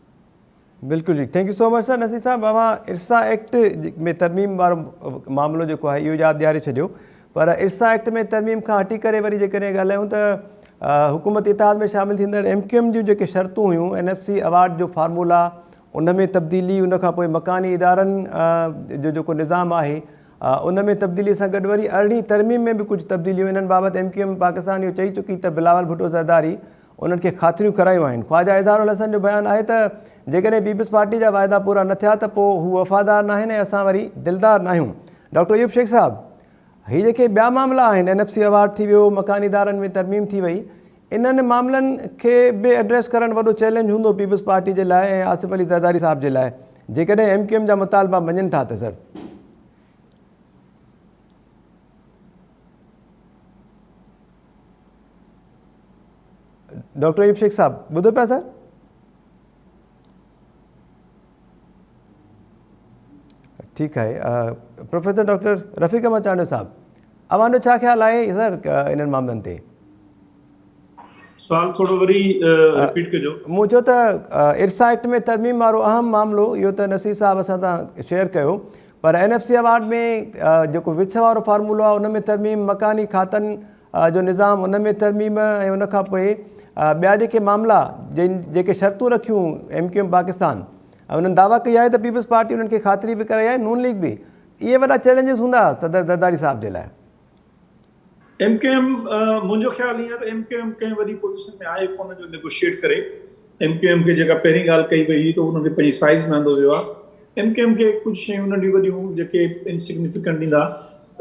بلڪل جي thank you so much sir Naseer صاحب اوهان ارسا ايڪٽ ۾ ترميم وارو معاملو جيڪو آهي اهو ياد ڏياري ڇڏيو پر ارسا ايڪٽ ۾ ترميم کان هٽي ڪري وري جيڪڏهن ڳالهايون ته حڪومتي اتحاد ۾ شامل ٿيندڙ ايم ڪيو ايم جون جيڪي شرطون هيون اين ايف سي ايوارڊ جو فارمولا ان ۾ تبديلي ان کان پوء مڪاني ادارن جو جيڪو نظام آهي ان ۾ تبديلي سان گڏ وري ارڙهين ترميم ۾ به ڪجهه تبديليون انهن بابت ايم ڪيو ايم پاڪستان اهو چئي چڪي ته بلاول ڀٽو زرداري انهن کي خاطريون ڪرايون آهن. خواجه اظهار الحسن جو بيان آهي ته جيڪڏهن پيپلز پارٽي جا واعدا پورا نه ٿيا ته پوء هو وفادار ناهن ۽ اسان وري دلدار ناهيون. ڊاڪٽر ايوب شيخ صاحب هي جيڪي ٻيا معاملا آهن اين ايف سي ايوارڊ ٿي ويو، مڪاني ادارن ۾ ترميم ٿي وئي، انهن معاملن کي به ايڊريس ڪرڻ وڏو چئلينج هوندو پيپلز پارٽي جي لاء ۽ آصف علي زرداري صاحب جي لاء جيڪڏهن ايم ڪيو ايم جا مطالبا مڃن ٿا ته سر. ڊاڪٽر ايوب شيخ صاحب ٻڌو پيا سر؟ ٺيڪ آهي پروفيسر ڊاڪٽر رفيق احمد چانڊيو صاحب اوهان جو ڇا خيال آهي سر انهن معاملن تي؟ سوال ٿورو وري رپيٽ ڪجو. مون چيو ته ارسا ايڪٽ ۾ ترميم وارو اهم معاملو اهو ته نصير صاحب اسان سان شيئر ڪيو پر اين ايف سي ايوارڊ ۾ جيڪو وڇ وارو فارمولو آهي ان ۾ ترميم مڪاني کاتن جو نظام ان ۾ ترميم ۽ ان کان پوء ٻيا جيڪي معاملا جن جيڪي شرطون رکيون ايم ڪيو ايم پاڪستان ۽ انهن دعويٰ ڪئي آهي ته پيپلز پارٽي انهن کي خاطري به ڪرائي آهي نون ليگ به اهي وڏا چئلينجز هوندا صدر زرداري صاحب جي لاء. ايم ڪيو ايم منهنجو خيال ائين آهي ته ايم ڪيو ايم ڪنهن وڏي پوزيشن ۾ آهي ڪونه جو نيگوشيئيٽ ڪري. ايم ڪيو ايم کي جيڪا پهرين ڳالهه ڪئي وئي هئي ته انهن کي پنهنجي سائيز ۾ آندو ويو آهي. ايم ڪيو ايم کي ڪجهه شيون ننڍيون وڏيون جيڪي انسگنيفڪنٽ ڏيندا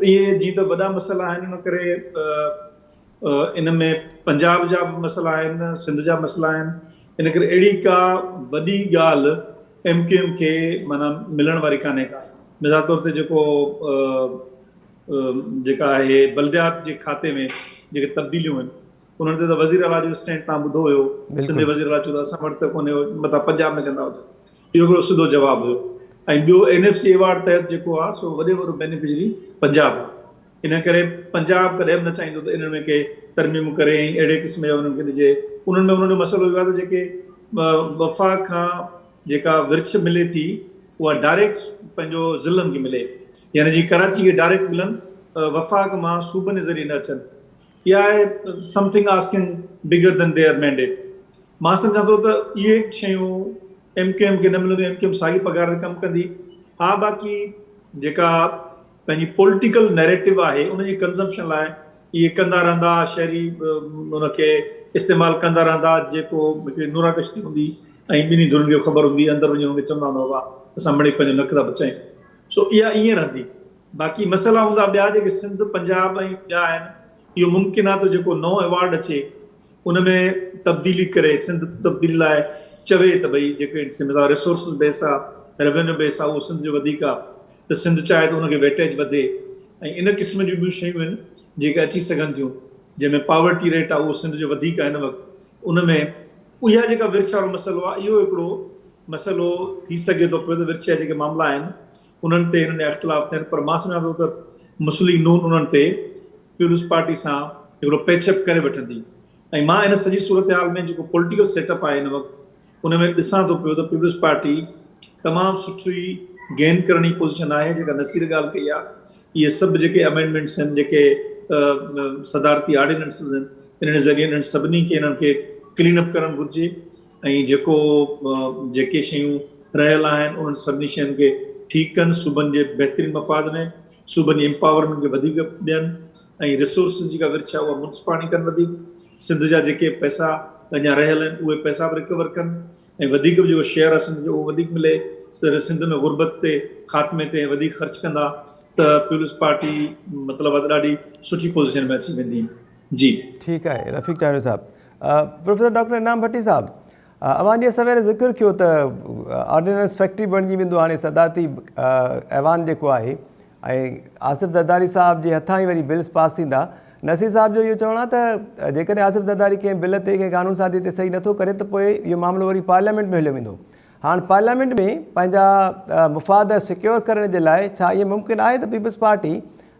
اهي جيئن ته وڏا مسئلا آهن ان ڪري ان ۾ پنجاب جا به مسئلا آهن سنڌ جا مسئلا آهن ان ڪري اهڙي ڪا وڏي ڳالهه ايم ڪيو ايم کي معنيٰ ملڻ واري ڪانهي ڪا مثال طور تي جيڪو جيڪا آهي بلديات جي کاتي ۾ جيڪي تبديليون آهن انهن تي ته وزير اعليٰ جو اسٽينڊ تان ٻڌو هيو سنڌ جي وزير اعليٰ چيو ته اسان وٽ ته ڪونهي متان پنجاب ۾ ڪندا هجن اهو هڪڙو سڌو جواب هيو ۽ ٻيو اين ايف سي ايوارڊ تحت جيڪو آهي سو وڏي وڏو بينيفشري پنجاب آهي. ان ڪري پنجاب ڪڏهن به نه چاهيندو ته انهن ۾ ڪي ترميمون ڪري ۽ اهڙي قسم جا انهن کي ڏجي. انهن ۾ انهن جو مسئلو اهو آهي ته جيڪي وفاق کان جيڪا ورڇ ملي ٿي اها ڊائريڪٽ پنهنجو ضلعن کي ملي يعني جيئن ڪراچي کي ڊائريڪٽ ملن وفاق مان صوبن جي ذريعي نه اچن. اها آهي something asking bigger than their mandate. مان سمجهان ٿو ته اهي شيون ايم ڪيو ايم کي نه ملنديون، ايم ڪيو ايم ساڳي پگهار تي ڪم ڪندي. ها باقي جيڪا پنهنجي پوليٽيڪل نيريٽو آهي ان جي ڪنزمپشن لاء اهي ڪندا رهندا، شهري ان کي استعمال ڪندا رهندا، جيڪو هڪڙي نورا ڪشتي هوندي ۽ ٻنهي ڌرين کي خبر هوندي اندر وڃي انهن کي چوندا هوندا بابا اسان مڙئي پنهنجو نڪ ٿا بچايون سو اها ائين رهندي باقي مسئلا هوندا ٻيا جيڪي سنڌ پنجاب ۽ ٻيا آهن اهو ممڪن آهي ته جيڪو نئون ايوارڊ اچي ان ۾ تبديلي ڪري سنڌ تبديلي لاء چوي ته ڀئي جيڪي ريسورسز بيس آهي ريونيو بيس آهي اهو سنڌ جو وڌيڪ آهي ته سنڌ چاهي ته ان کي ويٽيج وڌي ۽ ان قسم جون ٻيون شيون آهن جيڪي اچي سگهن ٿيون جنهن ۾ پاورٽي ريٽ آهي اهو سنڌ جو وڌيڪ آهي هن وقت ان ۾ اها جيڪا ورڇ وارو مسئلو آهي اهو هڪڙو مسئلو ٿي سگهي ٿو پيو ته ورڇ جا جيڪي معاملا آهن انهن تي هنن جا اختلاف ٿين پر مان سمجهان ٿو ته مسلم ليگ نون انهن تي پيپلز پارٽي سان هڪڙو پيچ اپ ڪري وٺندي ۽ مان ان سڄي صورتحال ۾ جيڪو پوليٽيڪل سيٽ اپ آهي هن وقت ان ۾ ڏسان ٿو پيو ته پيپلز پارٽي تمام سٺي گين ڪرڻ جي پوزيشن آهي جيڪا نصير ڳالهه ڪئي آهي اهي سڀ جيڪي امينڊمينٽس آهن جيڪي صدارتي آرڊيننسز آهن انهن جي ذريعي انهن سڀني کي انهن کي ڪلين اپ ڪرڻ گهرجي ۽ جيڪو جيڪي شيون رهيل آهن انهن سڀني شين کي ٺيڪ ڪن صوبن جي بهترين مفاد ۾ صوبن جي امپاورمينٽ کي وڌيڪ ڏين ۽ ريسورسز جيڪا ورڇ آهي اها منصفاڻي ڪن وڌيڪ سنڌ جا جيڪي پئسا اڃا رهيل آهن اهي پئسا به رڪور ڪن ۽ وڌيڪ به جيڪو شيئر آهي سنڌ جو اهو وڌيڪ ملي سنڌ ۾ غربت تي خاتمي تي وڌيڪ خرچ ڪندا ته پيپلز پارٽي مطلب آهي ته ڏاڍي سٺي پوزيشن ۾ اچي ويندي جي. ٺيڪ آهي رفيق چانڊيو صاحب. پروفيسر ڊاڪٽر انعام ڀٽي صاحب اوهان جيئن سوير ذڪر ڪيو ته آرڊيننس فيڪٽري بڻجي ويندو هاڻي صدارتي ايوان جيڪو آهي ۽ آصف زرداري صاحب جي هٿان ئي وري بلز پاس ٿيندا. نصير صاحب جو اهو چوڻ آهي ته جيڪڏهن آصف زرداري ڪنهن بل تي ڪنهن قانون سازي تي صحيح نٿو ڪري ته پوء اهو معاملو وري پارليامينٽ ۾ هليو ويندو. هاڻ پارليامينٽ ۾ پنهنجا مفاد سيڪيور ڪرڻ جي لاء ڇا ائين ممڪن آهي ته پيپلز پارٽي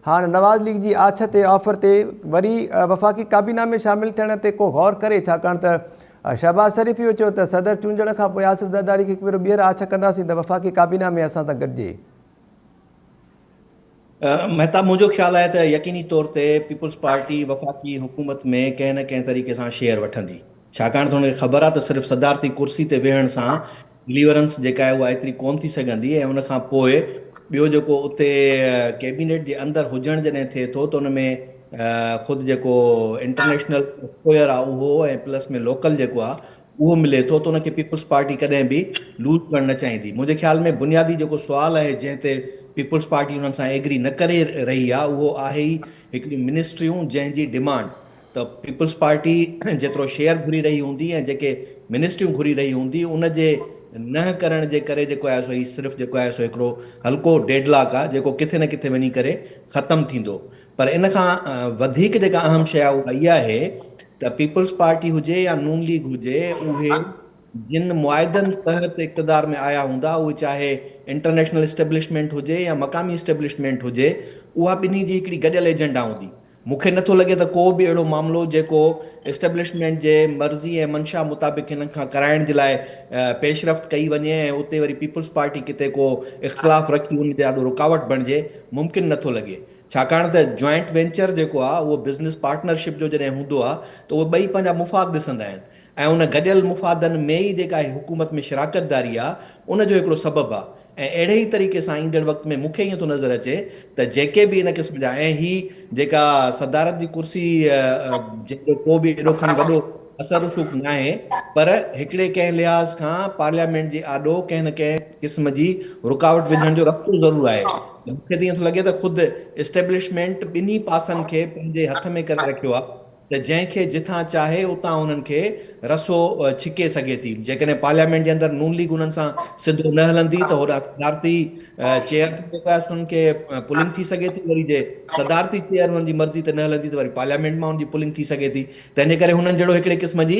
هاڻ نواز ليگ جي آڇ تي آفر تي وري وفاقي ڪابينا ۾ شامل ٿيڻ تي ڪو غور ڪري ڇاڪاڻ ته شهباز شريف اهو چيو ته صدر چونڊجڻ کان پوء آصف زرداري کي هڪ ڀيرو ٻيهر آڇ ڪنداسين ته وفاقي ڪابينا ۾ اسان سان گڏجي. مهتاب منهنجو خيال آهي ته يقيني طور تي پيپلز پارٽي وفاقي حڪومت ۾ ڪنهن نه ڪنهن طريقي سان شيئر وٺندي ڇاڪاڻ ته هن کي خبر آهي ته صرف صدارتي ڪرسي تي ويهڻ سان ڊليورنس جيڪا آهي اها ايتري ڪونه ٿي سگهندي ۽ ان کان پوء ٻيو جيڪو اتي ڪيبينيٽ جي اندر هجڻ جڏهن ٿئي ٿو ته ان ۾ خود جيڪو انٽرنيشنل ايڪسپوزر آهي اهو ۽ پلس ۾ لوڪل جيڪو آهي اهو ملي ٿو ته ان کي پيپلز پارٽي ڪڏهن به لوز ڪرڻ نه چاهيندي. منهنجي خيال ۾ بنيادي جيڪو سوال آهي جنهن تي پيپلز پارٽي انهن سان ايگري نه ڪري رهي آهي اهو آهي ئي هڪڙيون منسٽريون جنهن جي ڊمانڊ ته پيپلز پارٽي جيترو شيئر گهري رهي هوندي ۽ جيڪي منسٽريون گهري رهي هوندي ان جي نه ڪرڻ جي ڪري جيڪو آهي سو هي صرف جيڪو آهي سو هڪڙو هلڪو ڊيڊ لاڪ آهي جيڪو ڪٿي نه ڪٿي وڃي ڪري ختم ٿيندو. پر ان کان وڌيڪ جيڪا اهم شيء آهي اها اها آهي ته پيپلز پارٽي هجي يا نون ليگ هجي اهي جن معاهدن تحت اقتدار ۾ آيا هوندا اهي چاهي انٽرنيشنل اسٽيبلشمينٽ هجي يا مقامي اسٽيبلشمينٽ هجي اها ٻنهي جي هڪڙي گڏيل ايجنڊا هوندي. مون کي نٿو لڳي ته ڪو به اهڙو معاملو جيڪو اسٽيبلشمينٽ جي مرضي ۽ منشا مطابق هنن کان ڪرائڻ جي لاء پيش رفت ڪئي وڃي ۽ اتي وري پيپلز پارٽي ڪٿي ڪو اختلاف رکي ان جي آڏو رڪاوٽ بڻجي ممڪن نٿو لڳي. ڇاڪاڻ ته جوائنٽ وينچر جيڪو آهي اهو بزنس پارٽنرشپ جو جڏهن هوندو آهي ته اهي ٻئي پنهنجا مفاد ڏسندا آهن ۽ ان گڏيل مفادن ۾ ئي جيڪا هي حڪومت ۾ شراڪت داري آهي ان جو هڪڙو سبب آهي ۽ اهڙي ئي طريقي سان ايندڙ وقت ۾ مون کي ائين ٿو نظر اچي ته جيڪي به ان قسم جا ۽ هي جيڪا صدارت جي ڪرسي جنهن جو ڪو به ايڏو کڻي وڏو اثر رسوخ ناهي پر هڪڙي ڪنهن لحاظ کان پارليامينٽ جي آڏو ڪنهن نه ڪنهن قسم جي رڪاوٽ وجهڻ جو رستو ضرور آهي ته مون کي ته ائين ٿو لڳي ته خود اسٽيبلشمينٽ ٻنهي پاسن کي پنهنجي هٿ ۾ ڪري رکيو آهي ته جنهن کي جتان چاهي اتان انهن کي رسو ڇڪي سگهي ٿي. جيڪڏهن پارليامينٽ جي اندر نون ليگ انهن سان سڌو نه هلندي ته هوڏانهن صدارتي چيئر تي جيڪو آهي سو انهن کي پولنگ ٿي سگهي ٿي وري جي صدارتي چيئر انهن جي مرضي تي نه هلندي ته وري پارليامينٽ مان ان جي پولنگ ٿي سگهي ٿي. تنهن جي ڪري هنن جهڙو هڪڙي قسم جي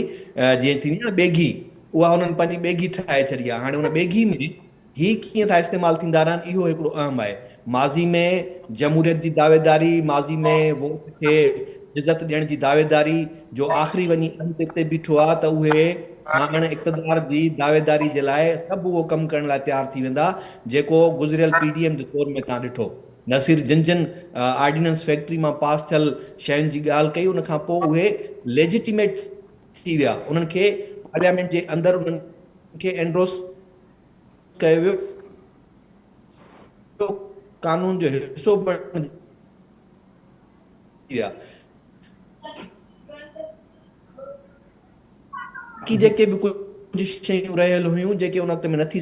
جيئن ٿيندي آهي نه ٻيگهي اها انهن پنهنجي ٻيگهي ٺاهي ڇڏي آهي. هاڻي ان ٻيگهي ۾ هي ڪيئن ٿا استعمال ٿيندا رهن اهو هڪڙو اهم آهي. ماضي ۾ جمهوريت جي دعويداري، ماضي ۾ ووٽ کي عزت ڏيڻ جي دعويداري جو آخري وڃي انت اتي بيٺو آهي ته اهي هاڻ اقتدار جي دعويداري جي لاء سڀ اهو ڪم ڪرڻ لاء تيار ٿي ويندا جيڪو گذريل پي ڊي ايم جي دور ۾ توهان ڏٺو. نصير جن جن آرڊيننس فيڪٽري مان پاس ٿيل شين جي ڳالهه ڪئي ان کان پوء اهي ليجيٽيميٽ ٿي ويا انهن کي پارليامينٽ جي اندر انهن کي اينڊروس ڪيو ويو قانون جو حصو بڻجي ويا. باقي جيڪي به ڪجهه شيون رهيل هيون جيڪي ان وقت ۾ نه ٿي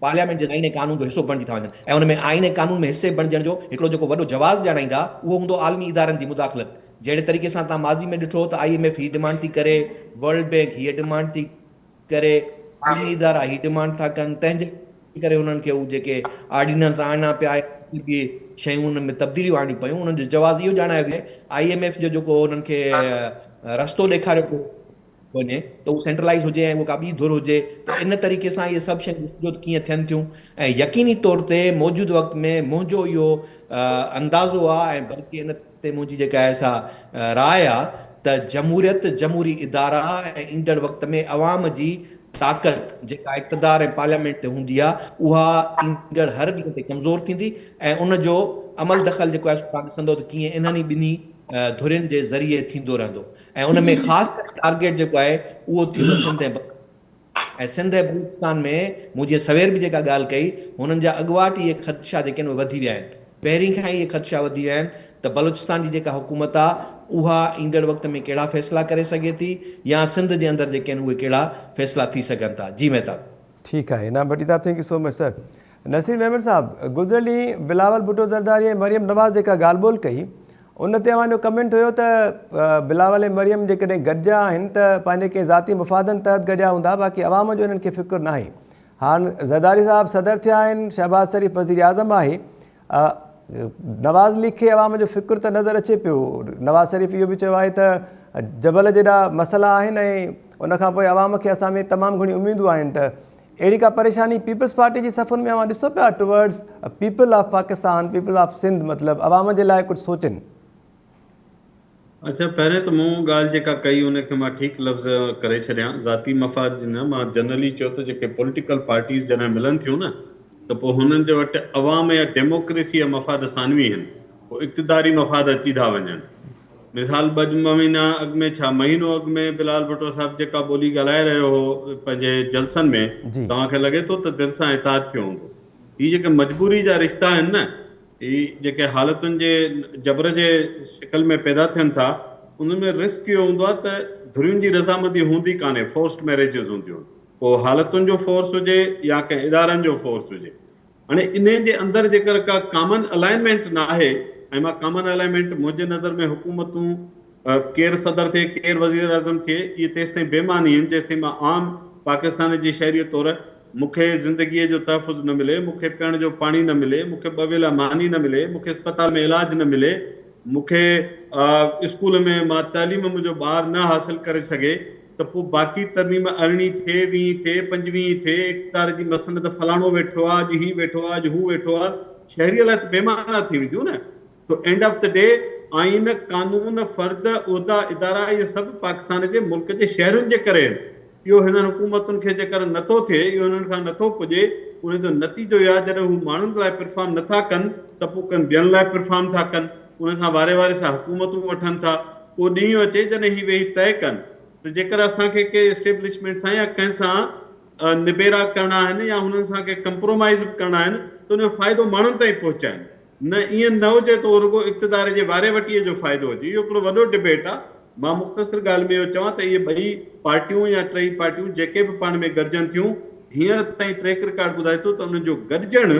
پارليامينٽ جي آئين ۽ قانون جو حصو بڻجي ٿا وڃن ۽ ان ۾ آئين ۽ قانون ۾ حصي بڻجڻ جو هڪڙو جيڪو وڏو جواز ڄاڻائيندا اهو هوندو عالمي ادارن جي مداخلت جهڙي طريقي سان توهان ماضي ۾ ڏٺو ته I M F he demand ٿي ڪري ورلڊ بينڪ هيء ڊمانڊ ٿي ڪري عالمي ادارا هي ڊمانڊ ٿا ڪن تنهن جي ڪري انهن کي هو جيڪي آرڊيننس آڻڻا پيا يا به شيون انهن ۾ تبديليون آڻڻيون پيون انهن جو جواز اهو ڄاڻايو ويو I M F جو جيڪو انهن کي رستو ڏيکاريو پيو وڃي ته هو سينٽرلائز هجي ۽ اهو ڪا ٻي ڌر هجي ته ان طريقي سان اهي سڀ شيون ڏسجو ته ڪيئن ٿين ٿيون ۽ يقيني طور تي موجود وقت ۾ منهنجو اهو اندازو آهي ۽ بلڪه ان تي منهنجي جيڪا آهي سا راء آ ته جمهوريت، جمهوري ادارا ۽ ايندڙ وقت ۾ عوام جي طاقت جيڪا اقتدار ۽ پارليامينٽ تي هوندي آ اها ايندڙ هر ڏينهن تي ڪمزور ٿيندي ۽ ان جو عمل دخل جيڪو آهي سو توهان ڏسندو ته ڪيئن انهن ئي ٻنهي ڌرين جي ذريعي ٿيندو رهندو ۽ ان ۾ خاص ڪري ٽارگيٽ جيڪو آهي اهو ٿيندو سنڌ ۽ ۽ سنڌ ۽ بلوچستان ۾ مون جيئن سوير به جيڪا ڳالهه ڪئي، هنن جا اڳواٽ اهي خدشا جيڪي آهن اهي وڌي ويا آهن. پهرين کان ئي اهي خدشا وڌي ويا آهن ته بلوچستان جي جيڪا حڪومت آ اها ايندڙ وقت ۾ ڪهڙا فيصلا ڪري سگهي ٿي يا سنڌ جي اندر جيڪي آهن اهي ڪهڙا فيصلا ٿي سگهن ٿا. جي مهتاب. ٺيڪ آهي انعام ڀٽي صاحب thank you so much sir. Naseer Memon صاحب گذريل ڏينهن بلاول ڀٽو زرداري ۽ مريم نواز جيڪا ڳالهه ٻولهه ڪئي ان تي اوهان جو ڪمينٽ هيو ته بلاول ۽ مريم جيڪڏهن گڏجا آهن ته پنهنجي ڪنهن ذاتي مفادن تحت گڏيا هوندا باقي عوام جو انهن کي فڪر ناهي. هاڻ زرداري صاحب صدر ٿيا آهن شهباز شريف وزيراعظم آهي نواز ليگ کي عوام جو فڪر ته نظر اچي پيو نواز شريف اهو به چيو آهي ته جبل جيڏا مسئلا آهن ۽ ان کان پوء عوام کي اسان ۾ تمام گهڻيون اميدون آهن ته اهڙي ڪا پريشاني پيپلز پارٽي جي صفن ۾ اوهان ڏسو پيا towards people of Pakistan people of Sindh مطلب عوام جي لاء ڪجهه سوچن. اڇا پهرين ته مون ڳالهه جيڪا ڪئي ان کي مان ٺيڪ لفظ ڪري ڇڏيان ذاتي مفاد جي نه مان جنرلي چيو ته جيڪي پوليٽيڪل پارٽيز جڏهن ملن ٿيون نه ته پوء هنن جي وٽ عوام يا ڊيموڪريسي جا مفاد ثانوي هن پوء اقتداري مفاد اچي ٿا وڃن. مثال ٻه مهينا اڳ ۾ ڇا مهينو اڳ ۾ بلال ڀٽو صاحب جيڪا ٻولي ڳالهائي رهيو هو پنهنجي جلسن ۾ توهان کي لڳي ٿو ته دل سان اتحاد ٿيو هوندو. هي جيڪي مجبوري جا رشتا آهن نه هي جيڪي حالتن جي جبر جي شڪل ۾ پيدا ٿين ٿا انهن ۾ رسڪ اهو هوندو آهي ته ڌرين جي رضامندي هوندي ڪانهي فورسڊ ميريجز هونديون آهن پوء حالتن جو فورس هجي يا ڪنهن ادارن جو فورس هجي. هاڻي انهي جي اندر جيڪر ڪا ڪامن الائنمينٽ ناهي ۽ مان ڪامن الائنمينٽ منهنجي نظر ۾ حڪومتون ڪير صدر ٿئي ڪير وزيراعظم ٿئي اهي تيستائين بي معني آهن جيستائين مان عام پاڪستان جي شهري طور مون کي زندگي جو تحفظ نه ملي مون کي پيئڻ جو پاڻي نه ملي مون کي ٻه ويلا ماني نه ملي مون کي اسپتال ۾ علاج نه ملي مون کي اسڪول ۾ مان تعليم منهنجو ٻار نه حاصل ڪري سگهي ته پوء باقي ترميم ارڙهين ٿئي، ويهين ٿئي، پنجويهين ٿئي، اقتدار جي مسند فلاڻو ويٺو آ، اڄ هي ويٺو آ، اڄ هو ويٺو آ، شهريء لاء ته بي معنيٰ ٿي وينديون نه. سو اينڊ آف the D آئين، قانون، فرد، عهدا، ادارا اهي سڀ پاڪستان جي ملڪ جي شهرين جي ڪري آهن. اهو هنن حڪومتن کي جيڪر نه ٿو ٿئي، اهو هنن کان نه ٿو پڄي، ان جو نتيجو اهو آهي جڏهن هو ماڻهن لاء پرفارم نه ٿا ڪن ته پوء ڪن ٻين لاء پرفارم ٿا ڪن، ان سان واري واري سان حڪومتون وٺن ٿا. ڪو ڏينهن اچي جڏهن هي ويهي طئي ڪن ته جيڪر اسان کي ڪي اسٽيبلشمينٽ سان يا ڪنهن سان نبيرا ڪرڻا آهن يا هنن سان ڪي ڪمپرومائيز به ڪرڻا آهن ته ان جو فائدو ماڻهن تائين پهچائن نه ائين نه هجي ته اهو رڳو اقتدار جي واري وٽيء جو فائدو هجي اهو هڪڙو وڏو ڊبيٽ آهي مان مختصر ڳالهه ۾ اهو چوان ته اهي ٻئي پارٽيون يا ٽئي پارٽيون جيڪي به پاڻ ۾ گڏجن ٿيون هينئر تائين ٽريڪ رڪارڊ ٻڌائي ٿو ته انهن جو گڏجڻ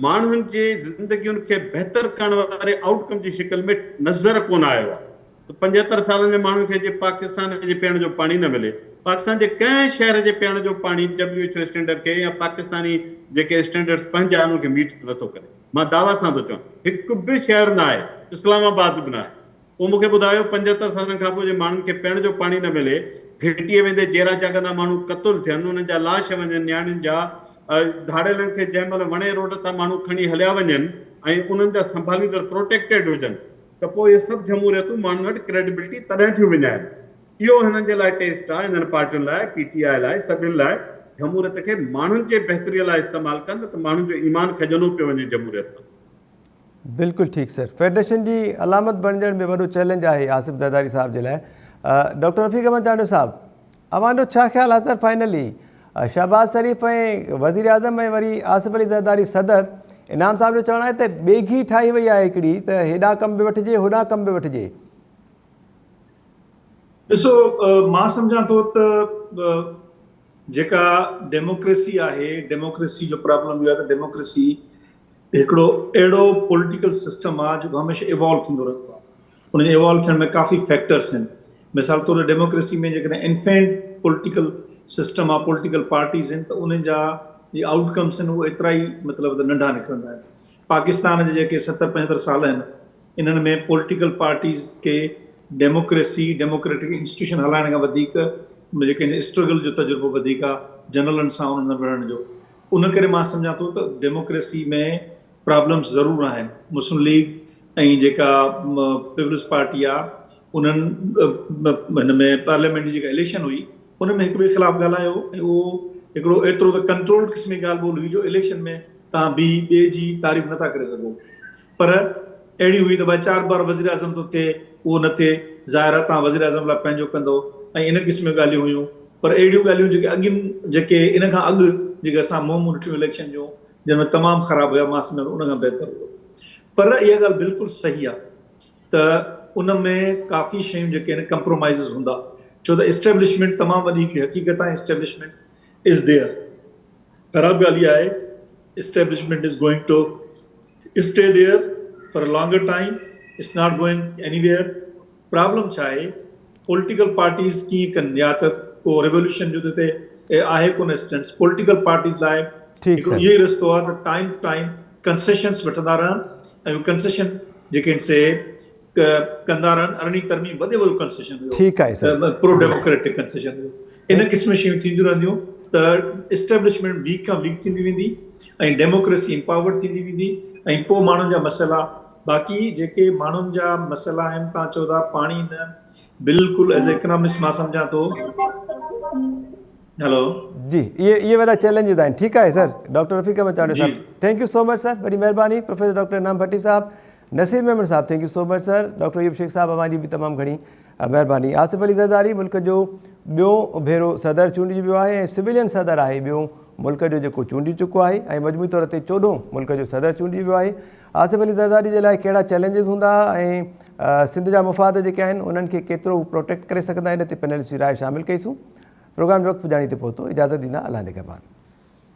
ماڻهن جي زندگين کي بهتر ڪرڻ واري آئوٽ ڪم جي شڪل ۾ نظر ڪونه آيو آهي ته 75 سالن ۾ ماڻهن کي جي پاڪستان جي پيئڻ جو پاڻي نه ملي پاڪستان جي ڪنهن شهر جي پيئڻ جو پاڻي ڊبليو ايڇ او اسٽينڊرڊ کي يا پاڪستاني جيڪي اسٽينڊرڊس پنهنجا آهن انهن کي ميٽ نٿو ڪري مان دعويٰ سان ٿو چوان هڪ به شهر نه آهي اسلام آباد به نه آهي پوء مون کي ٻڌايو، 75 سالن کان پوء جي ماڻهن کي پيئڻ جو پاڻي نه ملي، گهٽيء ويندي جيئرا جاڳندا ماڻهو قتل ٿين، انهن جا لاش وڃن، نياڻين جا، ڌاڙيلن کي جنهن مهل وڻي روڊ تان ماڻهو کڻي هليا وڃن ۽ انهن جا سنڀاليندڙ پروٽيڪٽيڊ هجن ته پوء اهي سڀ جمهوريتون ماڻهن وٽ ڪريڊبلٽي تڏهن ٿيون وڃائن. اهو هنن جي لاء ٽيسٽ آهي، هنن پارٽين لاء، پي ٽي آء لاء، سڀن لاء جمهوريت کي ماڻهن جي بهتري لاء استعمال ڪن نه ته ماڻهن جو ايمان کڄندو پيو وڃي جمهوريت کان. بلڪل ٺيڪ سر فيڊريشن جي علامت بڻجڻ به وڏو چئلينج آهي آصف زرداري صاحب جي لاء ڊاڪٽر رفيق احمد چانڊيو صاحب اوهان جو ڇا خيال آهي سر فائنلي شهباز شريف ۽ وزير اعظم ۽ وري آصف علي زرداري صدر انعام صاحب جو چوڻ آهي ته ٻيگهي ٺاهي وئي آهي هڪڙي ته هيڏانهن ڪم به وٺجي هوڏانهن ڪم به وٺجي. ڏسو مان سمجهان ٿو ته جيڪا ڊيموڪريسي آهي ڊيموڪريسي جو پرابلم اهو آهي ته ڊيموڪريسي هڪڙو اهڙو پوليٽيڪل سسٽم آهي جيڪو هميشه ايوالو ٿيندو رهندو آهي ان جي ايوالو ٿيڻ ۾ ڪافي فيڪٽرس آهن مثال طور ڊيموڪريسي ۾ جيڪڏهن انفينٽ پوليٽيڪل سسٽم آهي پوليٽيڪل پارٽيز آهن ته انهن جا جي آئوٽ ڪمس آهن اهي ايترا ئي مطلب ته ننڍا نڪرندا آهن پاڪستان جي جيڪي 70 75 سال آهن انهن ۾ پوليٽيڪل پارٽيز کي ڊيموڪريسي ڊيموڪريٽڪ انسٽيٽيوشن هلائڻ کان وڌيڪ جيڪي اسٽرگل جو تجربو وڌيڪ آهي جنرلن سان انهن سان وڙهڻ جو ان ڪري مان سمجهان ٿو ته ڊيموڪريسي ۾ پرابلمس ضرور آهن مسلم ليگ ۽ جيڪا پيپلز پارٽي آ انهن هن ۾ پارليامينٽ جي جيڪا اليڪشن هئي ان ۾ هڪ ٻئي خلاف ڳالهايو ۽ اهو هڪڙو ايترو ته ڪنٽرولڊ قسم جي ڳالهه ٻولهه هئي جو اليڪشن ۾ توهان بي ٻئي جي تعريف نٿا ڪري سگهو پر اهڙي هئي ته ڀائي چار بار وزيراعظم ٿو ٿئي اهو نه ٿئي ظاهر آهي توهان وزيراعظم لاء پنهنجو ڪندو ۽ ان قسم جون ڳالهيون هيون پر اهڙيون ڳالهيون جيڪي اڳين جيڪي ان کان اڳ جيڪي اسان مهمون ڏٺيون اليڪشن جون جنهن ۾ تمام خراب هيا مان سمجهان ٿو ان کان بهتر هيو پر اها ڳالهه بلڪل صحيح آهي ته ان ۾ ڪافي شيون جيڪي آهن ڪمپرومائيزز هوندا ڇو ته اسٽيبلشمينٽ تمام وڏي هڪڙي حقيقت آهي اسٽيبلشمينٽ از ديئر خراب ڳالهه اها آهي establishment is going to stay there for a longer time it's not going anywhere problem ڇا آهي پوليٽيڪل پارٽيز ڪيئن ڪن يا ته ڪو ريولوشن جو ته هتي آهي ڪونه اسٽنس پوليٽيڪل پارٽيز لاء هڪڙو اهو ئي رستو آهي ته ٽائيم ٽو ٽائيم ڪنسيشنس وٺندا رهن ۽ اهي ڪنسيشن جيڪي آهن سي ڪندا رهن ارڙهين ترميم وڏي وڏو ڪنسيشن هيو ٺيڪ آهي سر پرو ڊيموڪريٽڪ ڪنسيشن هيو ان قسم جون شيون ٿينديون رهنديون ته اسٽيبلشمينٽ ويڪ کان ويڪ ٿيندي ويندي ۽ ڊيموڪريسي امپاورڊ ٿيندي ويندي ۽ پوء ماڻهن جا مسئلا باقي جيڪي ماڻهن جا مسئلا آهن تان چئو ٿا پاڻي نه بلڪل ايز اڪنامسٽ مان سمجهان ٿو هلو جي اهي اهي وڏا چئلينجز آهن ٺيڪ آهي سر ڊاڪٽر رفيق احمد چانڊيو صاحب thank you so much sir وڏي مهرباني پروفيسر ڊاڪٽر انعام ڀٽي صاحب نصير ميمڻ صاحب thank you so much sir doctor Ayub Shaikh صاحب اوهان جي به تمام گهڻي مهرباني آصف علي زرداري ملڪ جو ٻيو ڀيرو صدر چونڊجي ويو آهي ۽ سويلين صدر آهي ٻيو ملڪ جو جيڪو چونڊي چڪو آهي ۽ مجموعي طور تي چوڏهون ملڪ جو صدر چونڊجي ويو آهي آصف علي زرداري جي لاء ڪهڙا چئلينجز هوندا ۽ سنڌ جا مفاد جيڪي آهن انهن کي ڪيترو هو پروٽيڪٽ ڪري سگهندا ان تي پينلسٽ جي راء شامل ڪئي سون پروگرام جو وقت پڄاڻي تي پهتو اجازت ڏيندا الله نگهبان.